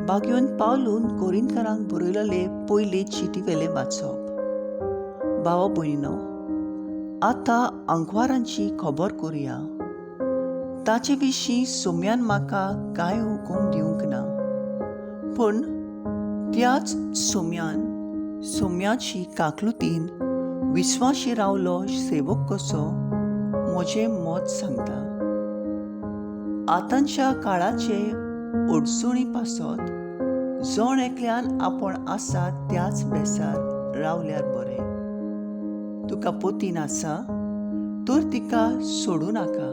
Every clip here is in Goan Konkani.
भाग्योन पावलून कोरिंतकारांक बरयलेले पयले चिटी वेलें वाचप. भावा भयणीनो, आतां आंकवारांची खबर करुया. ताचे विशीं सोम्यान म्हाका कांय हुकूम दिवंक ना, पूण त्याच सोम्यान सोम्याची काकलुतीन विस्वाशी रावलो सेवक कसो म्हजें मत सांगता. आतांच्या काळाचे अडचणी पासत जण एकल्यान आपूण आसा त्याच बेसार रावल्यार बरें. तुका पोतीन आसा तर तिका सोडूं नाका.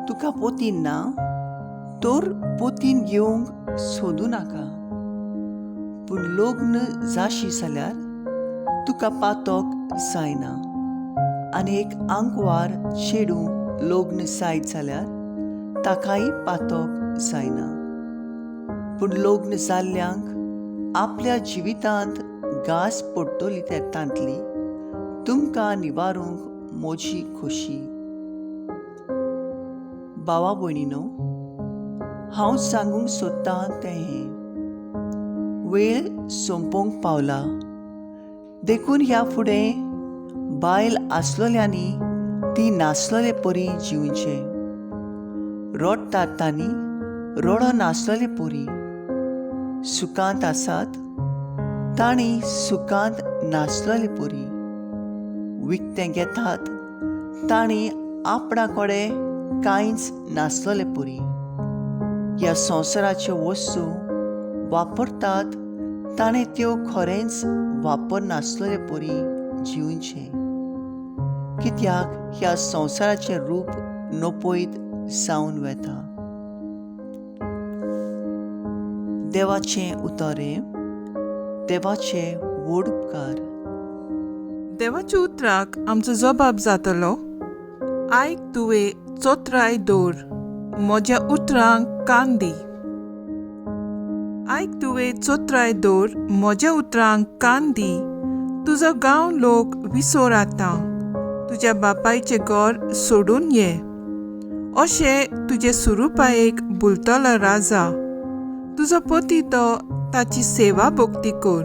तुका पोतीन ना तर पोतीन घेवंक सोदूं नाका. पूण लग्न जाशी जाल्यार तुका पातक जायना, आनी एक आंकवार चेडूं लग्न जायत जाल्यार ताकाय पातक जायना. पूण लग्न जाल्ल्यांक आपल्या जिवितांत घास पडटली ते तांतली तुमकां निवारूंक म्हजी खोशी. भावा भयणीनो, हांव सांगूंक सोदतां तें हें, वेळ सोंपोवंक पावला, देखून ह्या फुडें बायल आसलोल्यांनी ती नासलोले परी जिवचें, रडटात तांणी रडो नासलोले परी, सुखांत आसात तांणी सुखांत नासलोले परी, विकतें घेतात तांणी आपणा कडेन कांयच नासलोले परी, ह्या संवसाराच्यो वस्तू वापरतात ताणें त्यो खरेंच वापरनासलोले परी जिवचें. कित्याक ह्या संवसाराचें रूप नपयत जावन वेता. देवाचें उतर हें, देवाचे व्हड उपकार. देवाच्या उतराक आमचो जबाब जातलो. आयक तुवें चोत्राय दवर, म्हज्या उतरांक कान दी. आयक तुवें चोत्राय दवर, म्हज्या उतरांक कान दी. तुजो गांव लोक विसर आतां, तुज्या बापायचें घर सोडून ये. अशें तुजे सुरुपायेक बुलतलो राजा, तुजो पती तो ताची सेवा भक्ती कर.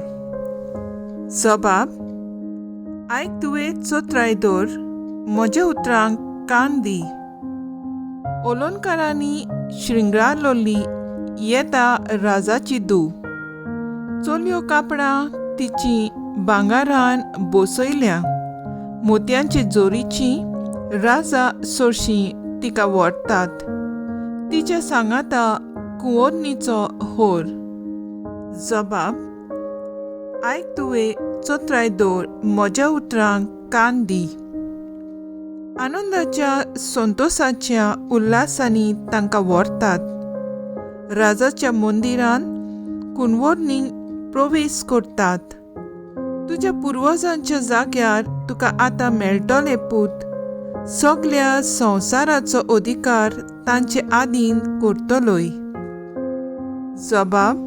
जबाब. आयक तुवें चोत्राय दवर, म्हज्या उतरांक कान दी. ओलोनकारांनी श्रृंगारलोली येता राजाची धूव, चलयो कापडां तिची भांगारान बसयल्या, मोतयांचे जोरीची राजा सोरशीं तिका व्हरतात, तिच्या सांगाता कुंवरनीचो होर. जबाब. आयक तुवें चोत्राय दवर, म्हज्या उतरांक कान दी. आनंदाच्या संतोसाच्या उल्हासांनी तांकां व्हरतात, राजाच्या मंदिरान कुंवरनीक प्रवेश करतात. तुज्या पुर्वजांच्या जाग्यार तुका आतां मेळटले पूत, सगल्या संवसाराचो अधिकार तांचे आदीन करतलोय. जबाब.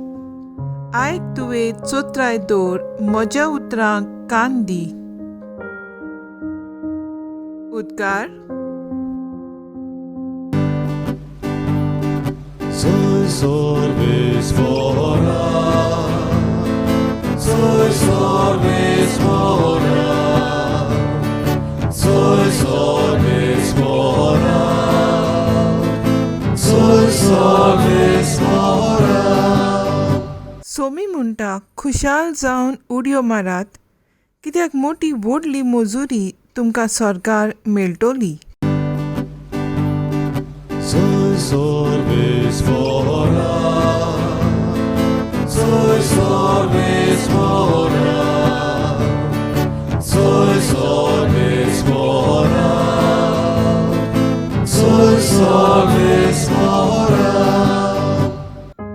आयक तुवें चोत्राय दवर, म्हज्या उतरांक कान दी. उद्गार. Soy sorbis mora, soy sorbis mora, soy sorbis mora, soy sorbis mora. Somi म्हणटा, खुशाल जावन उडयो मारात, कित्याक मोटी व्हडली मजुरी तुमकां सरकार मेळटली. Soy sorbis mora, soy sorbis mora, soy sorbis mora, soy sorbis mora.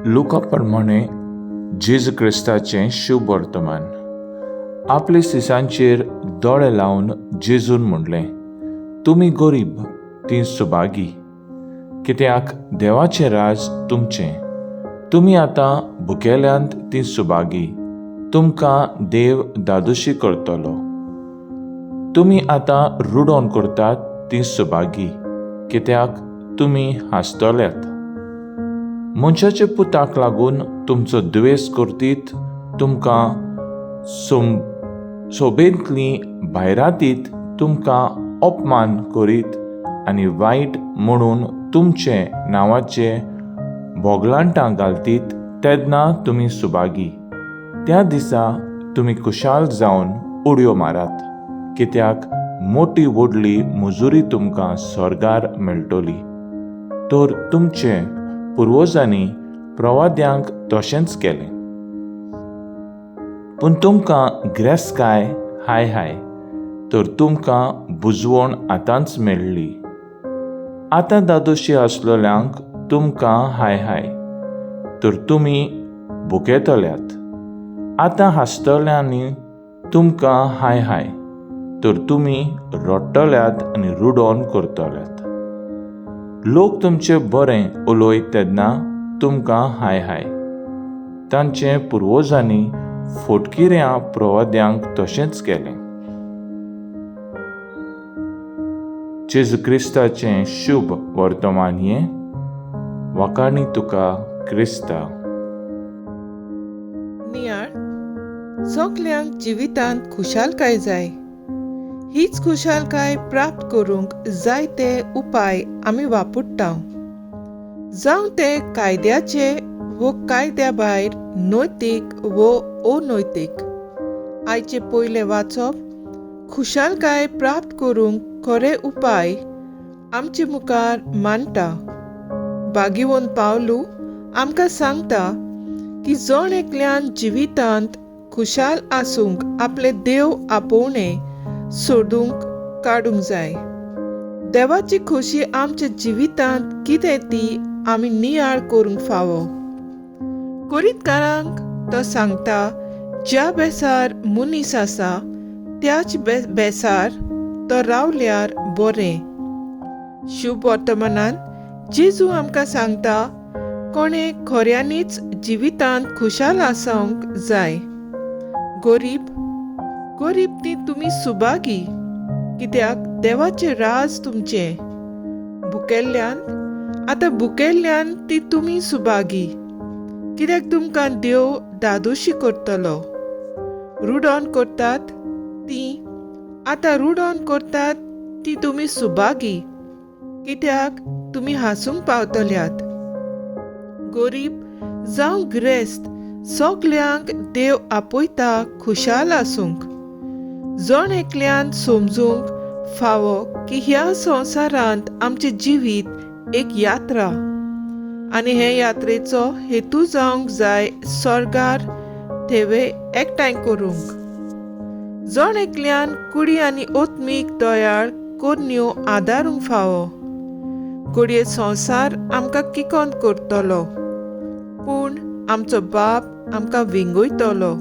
लुका प्रमाणे जेजू क्रिस्ताचें शुभ वर्तमान. आपले सिसांचेर दोळे लावन जेजून म्हणलें, तुमी गरीब तीं सुभागी, कित्याक देवाचें राज तुमचें. तुमी आतां भुकेल्यांत तीं सुभागी, तुमकां देव दादोशी करतलो. तुमी आतां रुडोन करतात तीं सुभागी, कित्याक तुमी हांसतल्यात. मनशाच्या पुताक लागून तुमचो द्वेस करतीत, तुमकां सोबेंतलीं भायरातीत, तुमकां अपमान करीत आनी वायट म्हणून तुमचे नांवाचे भोगलांटां घालतीत तेन्ना तुमी सुभागी. त्या दिसा तुमी खुशाल जावन उडयो मारात, कित्याक मोटी व्हडली मुजुरी तुमकां स्वर्गार मेळटली. तर तुमचे पुर्वजांनी प्रवाद्यांक तशेंच केलें. पूण तुमकां गिरेस्तकाय हाय हाय, तर तुमकां बुजवण आतांच मेळ्ळी. आतां दादोशी आसलेल्यांक तुमकां हाय हाय, तर तुमी भुकेतल्यात. आतां हांसतल्यांनी तुमकां हाय हाय, तर तुमी रडटल्यात आनी रुडोन करतल्यात. लोक तुमचे बरें उलयत तेन्ना तुमकां हाय हाय. तांचे पुर्वजांनी फोटकिऱ्या प्रवाद्यांक तशेंच केलें. जेजू क्रिस्ताचें शुभ वर्तमान हें. वाखाणी तुका क्रिस्ता. नियाळ. सगल्यांक जिवितांत खुशालकाय जाय. हीच खुशालकाय प्राप्त करूंक जायते उपाय आमी वापरता, जावं ते कायद्याचे वो कायद्या भायर, नैतीक वो अनैतीक. आयचे पयलें वाचप खुशालकाय प्राप्त करूंक खरे उपाय आमचे मुखार मांडटा. बागीवन पावलू आमकां सांगता की जण एकल्यान जिवितांत खुशाल आसूंक आपले देव आपोवणे सोदूंक काडूंक जाय. देवाची खोशी आमच्या जिवितांत कितें ती आमी नियाळ करूंक फावो. कोरीतकारांक तो सांगता, ज्या बेसार मनीस आसा त्याच बेसार तो रावल्यार बरें. शुभ वर्तमानान जेजू आमकां सांगता, कोणें खऱ्यांनीच जिवितांत खुशाल आसूंक जाय. गरीब गरीब ती तुमी सुभागी, कित्याक देवाचें राज तुमचें. भुकेल्ल्यान आतां भुकेल्ल्यान ती तुमी सुभागी, कित्याक तुमकां देव दादोशी करतलो. रुडोन करतात ती आतां रुडोन करतात ती तुमी सुभागी, कित्याक तुमी हांसूंक पावतल्यात. गरीब जावं गिरेस्त सगल्यांक देव आपयता खुशाल आसूंक. जण एकल्यान समजूंक फावो की ह्या संवसारांत आमचें जिवीत एक यात्रा आनी हे यात्रेचो हेतू जावंक जाय स्वर्गार थेवे एकठांय करूंक. जण एकल्यान कुडी आनी आत्मीक दयाळ करण्यो आदारूंक फावो. घडये संवसार आमकां किकोंत करतलो, पूण आमचो बाप आमकां विंगयतलो.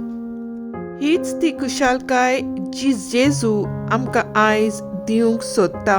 हीच ती खुशालकाय जी जेजू आमकां आयज दिवंक सोदता.